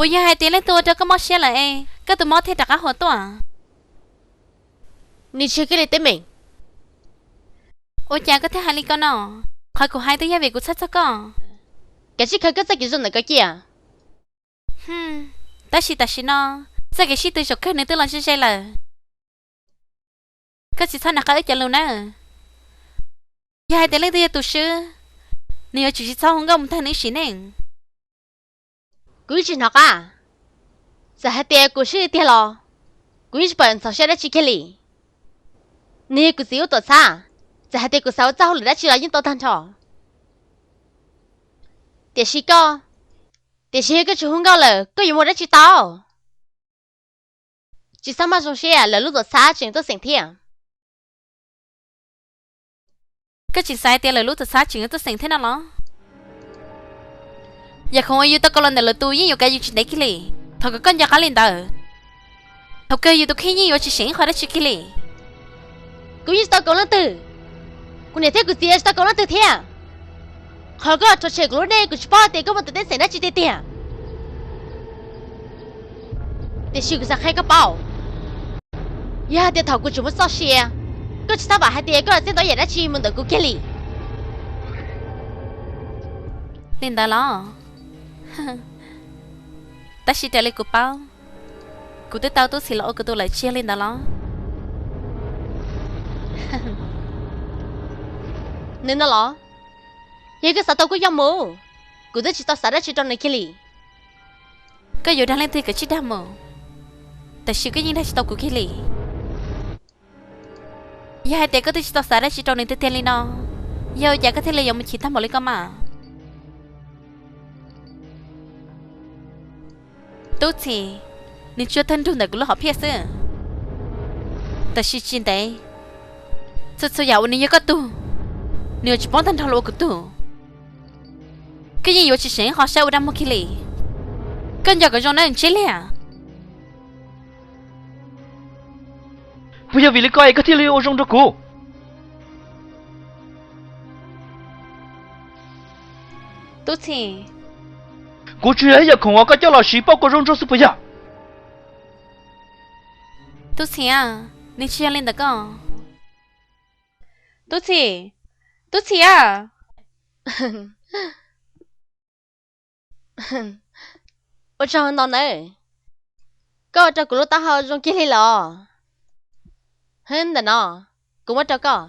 Puas yog hais tias leej twg ua rau koj mob siab lawm es koj tus mob thiaj rov qab hua tuaj? Nws tsis yog Kiv Lis teeb meem. Ua cas koj thiaj hais li ko no? Qhov kuv hais twb yog vim kuv txhawj txog koj. Kav tsij khaws koj txoj kev zoo ntawm ko cia. Tab sis tam sim no txoj kev sib tw zaum kawg nws twb los ze ze lawm. Koj tsis txhob nco qab wb cov lus nawb. Yog hais tias leej twg yog tus swb, nws yuav tsum tsis txhob hu nkauj mus tag nws sim neej. Kuv yeej tsis hnov qab. Txawm hais tias kuv swb tiag los kuv yeej tsis pom ntxhov siab dab tsi kiag li. Nws yog kuv txiv ua tuam txhab, txawm hais tias kuv xav ua txoj hauj lwm dab tsi los yeej tau tag nrho. Tiam sis koj, tiam sis yog koj tsis hu nkauj lawm koj yuav mus dab tsi tau? Tsis txhob maj zoo siab, lawv lub tuam txhab tseem tuaj xeem thiab. Koj tseem xav hais tias lawv lub tuam txhab tseem yuav tuaj xeem thiab no los? Yam khoom uas yus tau kov los ntawm lwm tus yeej yuav kav yus tsis ntev kiag li. Thov kom koj nco qab li ntawd. Thaum kawg yus tus kheej yeej yuav tsis seem ib qho dab tsi kiag li. Kuv yeej tsis tau kov leej twg. Kuv niam thiab kuv txiv tsis tau kov leej twg thiab. Qhov koj los rhuav tshem kuv lub neej kuv tsis paub hais tias koj muaj tus teeb xeem dab tsi tiag tiag. Tiam sis kuv xav qhia koj paub, yog hais tias thaum kuv tseem muaj txoj sia, koj tsis tab vam hais tias koj yuav txeeb tau yam dab tsi mus ntawm kuv kiag li. Li ntawd los? Tab sis raws li kuv paub, kuv twb tau Tub Txhim los ua kuv tus lawm, tsis yog li ntawd los? Nws no los? Yog koj xav tau kuj coj mus, kuv twb tsis tau xav dab tsi rau nws kiag li. Koj yuav dag leej twg kav tsij dag mus, tab sis koj yeej dag tsis tau kuv kiag li. Yog hais tias koj twb tsis tau xav dab tsi rau nws tiag tiag li no, yog ua cas koj thiaj li yuav mus chim tag npaum li koj mas? Tub Txhim, nws tsuas thawj nrug ntawm kuv lub hom phiaj xwb, tab sis tsis ntev, txhua txhua yam uas nws yog koj tug, nws yuav tsis poob tag nrho los ua kuv tug. Koj yeej yuav tsis seem qho saib ua dab muag kiag li. Koj nco kom zoo nawb Ntseb Liag. Puas yog vim li ko es koj thiaj li ua zoo rau kuv? Tub Txhim, kuv tsuas yog ib yam khoom uas koj coj los siv pauj kom zoo nraug xwb puas yog? Tub Txhim a, nws tsis yog li ntawd koj. Tub Txhim, Tub Txhim a. Ua tsaug ntau nawb, koj ua rau kuv lub taub hau zoo kiag li los. Hwb, ntawm no, kuv muab rau koj.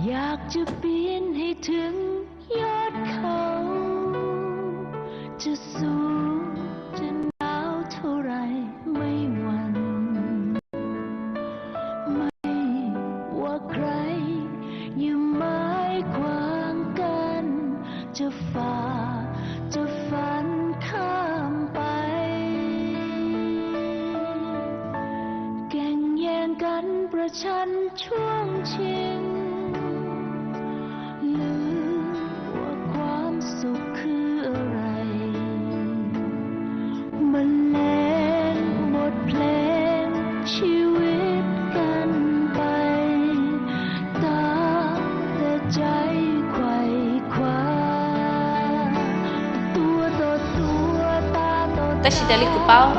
อยากจะปีนให้ถึงยอดเขา จะสูงจะหนาวเท่าไรไม่หวั่น ไม่ว่าใครอย่าไม้ขวางกัน จะฝ่าจะฟันข้ามไป แก่งแย่งกันประชันช่วงชิง ลืมว่าความสุขคืออะไร บรรเลงบทเพลงชีวิตกันไป ตามแต่ใจไขว่คว้า ตัวต่อตัว ตาต่อ Tab sis raws li kuv paub,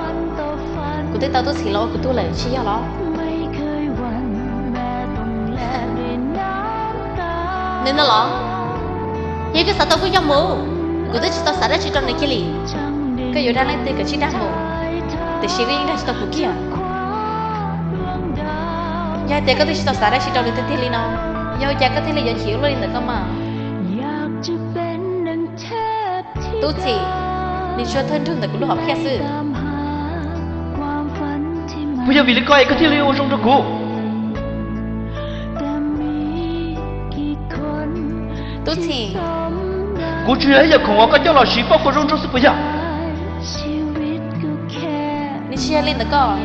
kuv twb tau Tub Txhim los ua kuv tug lawm tsis yog los? Nws no los? Yog koj xav tau kuj coj mus, kuv twb tsis tau xav dab tsi rau nws kiag li. Koj yuav dag leej twg koj tsij dag mus, tiam sis koj yeej dag tsis tau kuv kiag. Yog hais tias koj twb tsis tau xav dab tsi rau nws tiag tiag li no, yog ua cas koj thiaj li yuav chim ua luaj li ntawm koj mas? Tub Txhim, nws tsuas thawj nrug ntawm kuv lub hom phiaj xwb. Puas yog vim li ko es koj thiaj li ua zoo rau kuv? Tub Txhim, Kuv tsuas yog ib yam khoom uas koj coj los siv pauj kua zaub ntsuab xwb puas yog? Nws tsis yog li ntawd koj.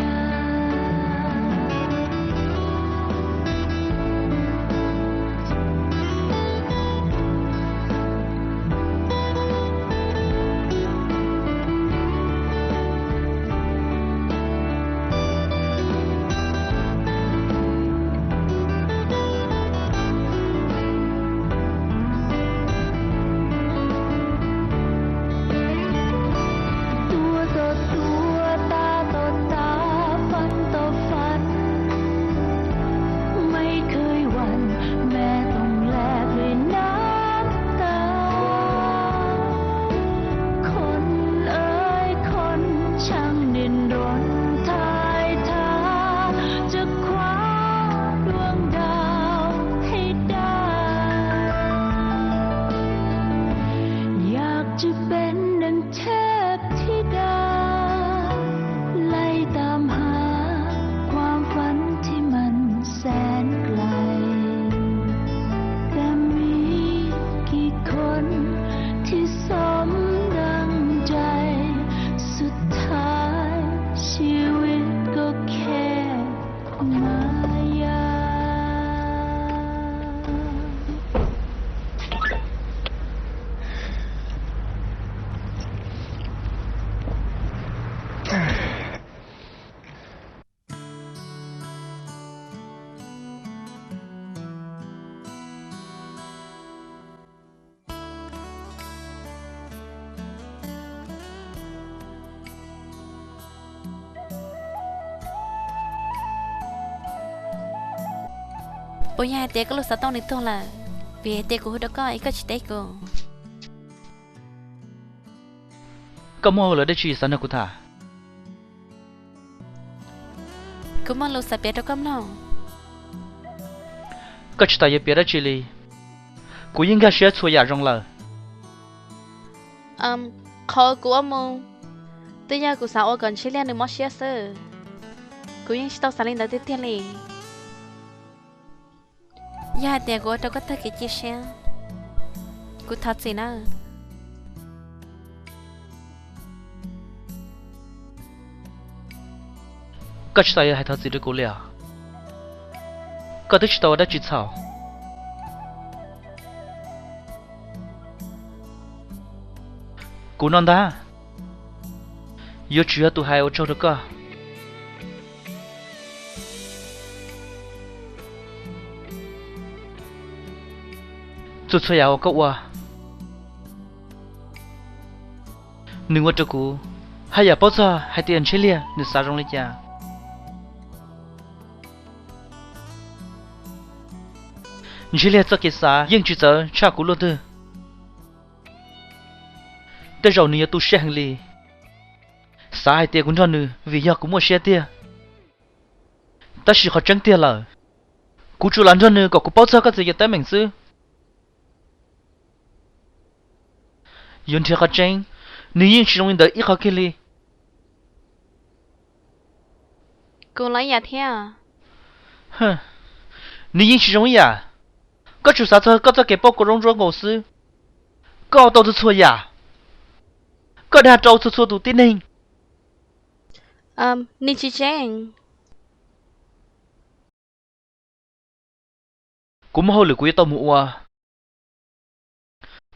Tua tau tua, ta tau ta, fab tau fab, mej khwv wan, mej toom lej vim nab ta. Khon ơi khon, chăng nên đón thái tha, chớp khóa đuông đào thấy đã.อยากจะเป็นดังเทพธิดา ไล่ตามหาความฝันที่มันแสนไกล แต่มีกี่คนที่สมดังใจ สุดท้ายชีวิตก็แค่มายา Puas yog hais tias koj lub xov tooj nws tuag lawm? Vim hais tias kuv hu rau koj es koj tsis teb kuv. Koj muaj hauj lwm dab tsi xav nrog kuv tham? Kuv muaj lus xav piav rau koj mloog. Koj tsis tas yuav piav dab tsi li, kuv yeej nkag siab txhua yam zoo lawm. Qhov kuv ua mus twb yog kuv xav ua kom Ntshiab Liaj nws mob siab xwb. Kuv yeej tsis tau xav li ntawd tiag tiag li. Yog hais tias kuv ua rau koj tag kev cia siab, kuv thov txim nawb. Koj tsis tas yuav hais thov txim rau kuv li os? Koj twb tsis tau ua dab tsi txhaum. Kuv no ntag, yuav tsum yog tus hais ua tsaug rau koj. Txhua txhua yam uas koj ua, nws ua rau kuv haj yam paub txog hais tias Ntshiab Liaj nws xav zoo li cas. Ntshiab Liaj txoj kev xav yeej tsis txawv tshaj kuv luaj twg. Tej zaum nws yuav tu siab heev li, xav hais tias kuv nrog nws vim yog kuv muaj siab tiag. Tab sis qhov tseeb tiag lawm, kuv tsuas lam nrog nws kom kuv paub txog koj txiv yawg teeb meem xwb. Yuav nrhiav qhov tseeb, nws yeej tsis zoo li ntawd ib qho kiag li. Kuv los ib yam thiab. Nws yeej tsis zoo ib yam. Koj tsuas xav txog koj txoj kev pauj kua zaub ntsuab nkaus xwb. Koj ua tau txhua txhua yam. Koj dag rau txhua txhua tus tib neeg. Nws tsis tseeb. Kuv muaj hauj lwm kuv yuav tau mus ua.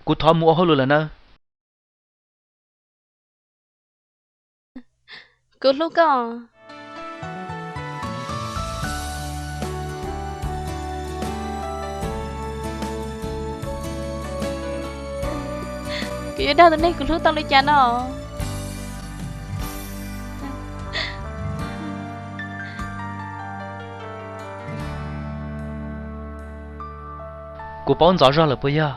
Kuv thov mus ua hauj lwm lawm nawb. Kuv hlub koj. Kuv yuav dag tus neeg kuv hlub tau li cas no? Kuv paub ntxov zog lawm puas yog?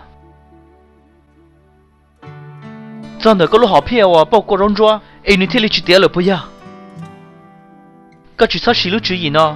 Txog ntawm koj lub hom phiaj uas pauj kua zaub ntsuab es nws thiaj li tsis tiav lawm puas yog? Koj tsis txhob siv lub tswv yim no.